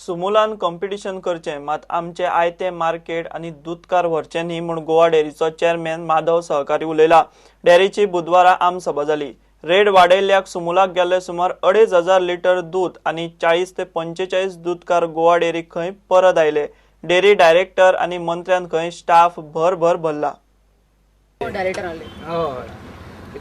सुमुलान competition करचें, मात आमचे आयते मार्केट आनी दुदकार व्हरचें न्ही म्हूण गोवा डेअरीचो चेअरमॅन माधव सहकारी उलयला. डेअरीची बुधवारा आमसभा जाली. रेट वाडयल्ल्याक सुमुलाक गेल्ले सुमार 2500 लिटर दूद आनी 40 ते 45 दुदकार गोवा डेअरीक खंय परत आयले. डेअरी डायरेक्टर आनी मंत्र्यान खंय स्टाफ भरभर भरला. डायरेक्टर आले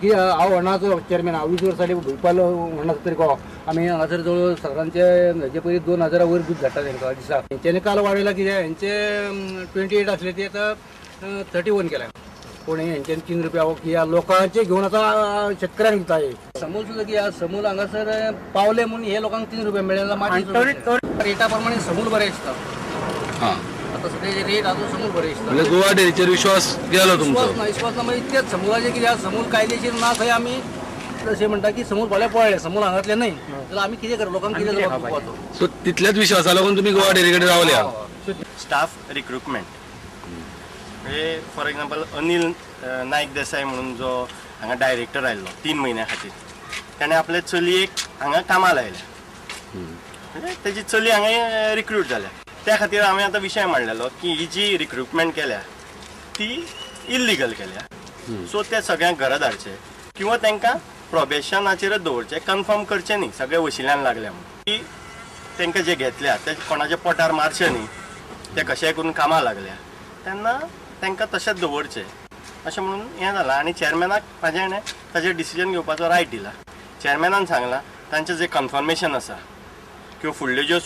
की हांव होणाचो चेअरमॅन, हांव 20 वर्सां भुंयपाल होणाचो तरी गो आमी हांगासर जवळ सगळ्यांचे हेजे पयलीं 2000 वयर दूद धाडटा तांकां दिसा. हेंच्यांनी काल वाडयला कितें, हेंचे 28 आसले ते आतां 31 केल्या. पूण हेंच्यानी 3 रुपया कित्याक लोकांचे घेवन आतां शेतकऱ्यांक दिता. समूल सुद्दां कित्याक समूल हांगासर पावले म्हणून हे लोकांक 3 रुपया मेळ्ळे जाल्यार रेटा प्रमाणे समूल बरें दिसता. आतां सद्या रेट आजून समूल बरें दिसता. म्हणजे गोवा डेअरीचेर विश्वास गेलो तुमचो? विश्वास ना, विश्वास ना म्हणजे इतकेच समूलाचें कित्याक समूल कायदेशीर ना थंय आमी अशें म्हणटा की समूल फाल्यां पळ्ळें, समूल हांगातलें न्हय जाल्यार आमी कितें करप, लोकांक कितें करपाचो? सो तितल्याच विश्वासा लागून तुमी गोवा डेअरी कडेन रावल्या. स्टाफ रिक्रुटमेंट म्हणजे फॉर एग्जाम्पल अनिल नायक देसाय म्हणून जो हांगा डायरेक्टर आयिल्लो 3 म्हयन्या खातीर, ताणें आपले चलयेक हांगा कामाक लायल्या, म्हणजे तेजी चली हांगा रिक्रूट जाल्या. त्या खातीर हांवें आतां विशय मांडलेलो की ही जी रिक्रुटमेंट केल्या ती इल्लिगल केल्या, सो ते सगळ्यांक घरा धाडचे किंवा तांकां प्रोबेशनाचेरच दवरचें, कन्फर्म करचें न्ही सगळे वशिल्यान लागल्या म्हणून. की तांकां जे घेतल्या ते कोणाच्या पोटार मारचें न्ही, ते कशेंय करून कामां लागल्या तेन्ना तांकां तशेंच दवरचें अशें म्हणून हें जालां. आनी चेअरमॅनाक म्हाज्या हेणें ताजेर डिसिजन घेवपाचो रायट दिला. चेअरमॅनान सांगलां तांचें जें कन्फर्मेशन आसा किंवा फुडल्यो ज्यो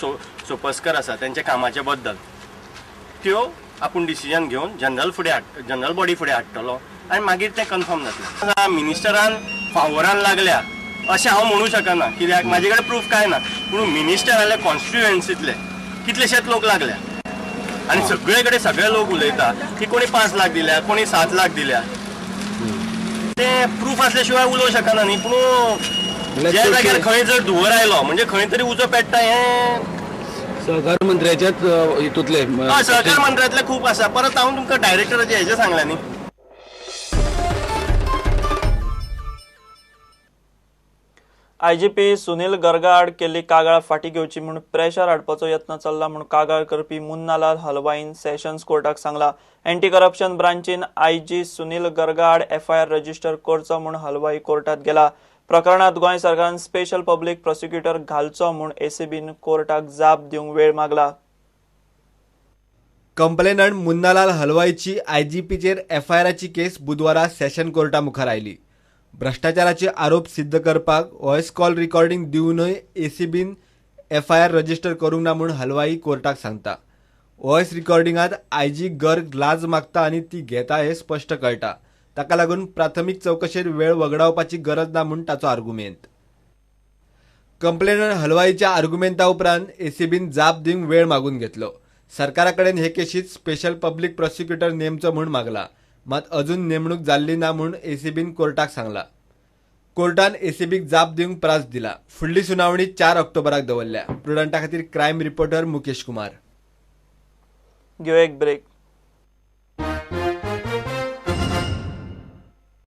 सोपस्कर आसा तेंच्या कामाच्या बद्दल त्यो आपूण डिसिजन घेवन जनरल फुडें जनरल बॉडी फुडें हाडटलो आनी मागीर तें कन्फर्म जातलें. मिनिस्टरान फावोरान लागल्या अशें हांव म्हणूं शकना कित्याक म्हाजे कडेन प्रूफ कांय ना, पूण मिनिस्टराले कॉन्स्टिट्युएन्सींतले कितलेशेच लोक लागल्या आनी सगळे कडेन सगळे लोक उलयता की कोणी 5 लाख दिल्या, कोणी 7 लाख दिल्या, ते प्रूफ आसल्या शिवाय उलोवंक शकना न्ही. पूण ज्या जाग्यार खंय जर धुंवर आयलो म्हणजे खंय तरी उजो पेट्टा हें सहकार मंत्र्याच्याच हितूंतले, सहकार मंत्र्यांतले खूब आसा. परत हांव तुमकां डायरेक्टराचें हेजें सांगलें न्ही. आयजीपी सुनील गर्गा आड केल्ली कागाळ फाटीं घेवची म्हूण प्रेशर हाडपाचो यत्न चल्ला म्हूण कागाळ करपी मुन्नालाल हलवाईन सेशन्स कोर्टाक सांगला. एंटी करप्शन ब्रांचीन आयजी सुनील गर्गा आड एफआयआर रजिस्टर करचो म्हूण हलवाई कोर्टात गेला. प्रकरणात गोंय सरकारान स्पेशल पब्लीक प्रोसिक्युटर घालचो म्हूण एसीबीन कोर्टाक जाप दिवंक वेळ मागला. कंप्लेनंट मुन्नालाल हलवाईची आयजीपीचेर एफआयआराची केस बुधवारा सेशन कोर्टा मुखार आयली. भ्रष्टाचाराचे आरोप सिद्ध करपाक व्हॉयस कॉल रिकॉर्डिंग दिवनय एसीबीन एफआयआर रजिस्टर करूंक ना म्हूण हलवाई कोर्टाक सांगता. व्हॉयस रिकॉर्डिंगात आयजी गर्ग लाज मागता आनी ती घेता हें स्पश्ट कळटा. ताका लागून प्राथमीक चवकशेर वेळ वगडावपाची गरज ना म्हूण ताचो आर्गुमेंत. कंप्लेनंट हलवाईच्या आर्गुमेंता उपरांत एसीबीन जाप दिवंक वेळ मागून घेतलो. सरकारा कडेन हे केशीत स्पेशल पब्लीक प्रोसिक्युटर नेमचो म्हूण मागला, मात अजून नेमणूक जाल्ली ना म्हूण एसीबीन कोर्टाक सांगला. कोर्टान एसीबीक जाप दिवंक प्रास दिला. फुडली सुनावणी 4 ऑक्टोबराक दवरल्या. प्रुडंटा खातीर क्रायम रिपोर्टर मुकेश कुमार. घेवया एक ब्रेक.